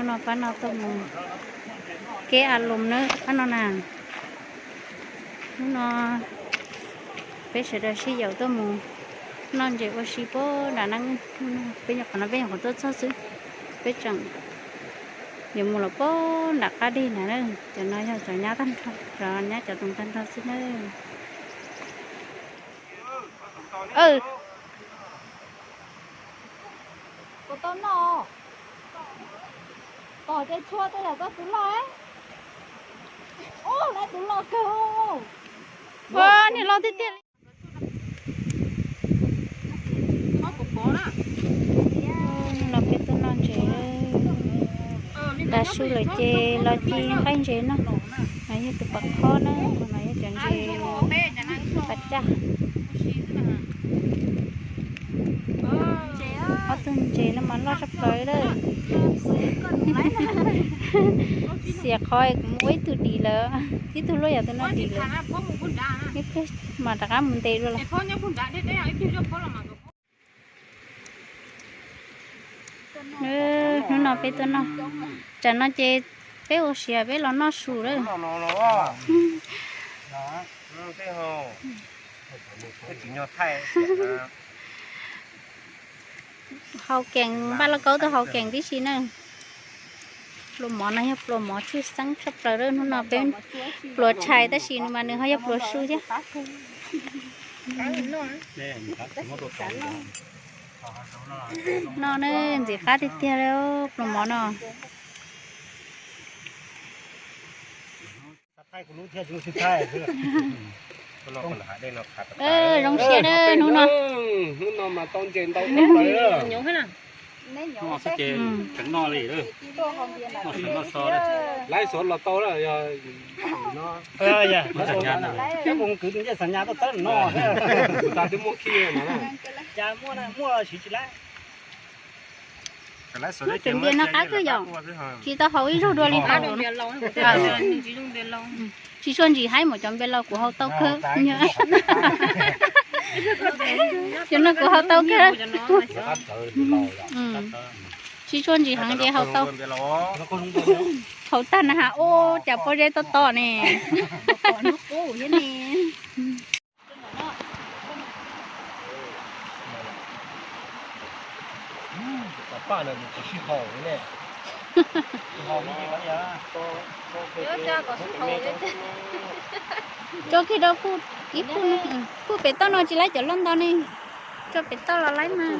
No pab no tuaj mus keb a loos na, pab no na. Hnub no peb sawv daws sib yaum tuaj mus noj ntses ua si puag nram na. Peb nyuam qhuav no peb nyuam qhuav tuaj txog xwb, peb tseem yuav mus los puag nram qab deg na. Cov no yog cov nyab tag nrho, cov nyab cov toom tag nrho xwb na. Tus tau noj, tom ces tshua tej yam koj tus loj. Ub, lawv tus loj kawg. Ua, niag loj tiag tiag li. No peb tuaj noj ntses, tav su lawm ces los ci nqaij ntses noj. No yog tus pov khob na, no yog cov ntses pas caj. Ob tug ntses no mas loj tshaj plaws lawm. Xiam qhov kuv mus ua ib tug dim lawm, ib tug luaj yam tus no dim lawm. Ib pliag mas rov qab mus ntes dua lawm. Hnub no peb tuaj noj, tsam no ces peb ua siav peb los noj su lawm. Hau keem, npaj lauj kaub tuaj hau keem tib si na. Pluas mov no yog pluas mov tshwj xeeb tshaj plaws lawm. Hnub no peb pluas tshais tab sis mas nws ho yog pluas su thiab. No ne, ntxim qab tiag tiag li pluas mov no. Zoo siab na hnub no. Hnub no mas tau ntses ntau tshaj plaws. Laiv xov los tau lawm, yog no, cov mus kwv tus ncej Xas Nyas tuaj txawb no, tas twb muab khi no. Cas muaj, muaj siv tsis laib. Cov npias no qab kawg yom, tsis tau haus ib zaug dua li tau. Tsis tshua ntsis haib mas cov npias laus kuv haus tau kawg. Cov no kuv haus tau kawg. Tsis tshua ntsis heev ces haus tau. Haus tag na has, ua cas pob zeb tob tob ne. Tso kiag rau kuj ib kuj, kuj pem toj no tsis laib cov loj ntau ne. Tso pem toj los laib mas.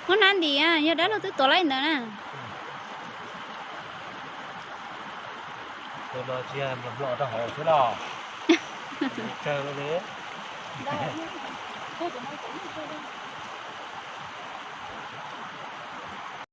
Muab nab ntim, yog dab laug twb tuav laib ntawd na. Tus no tsis yog nplog rau hauv xwb los. Tsawg li.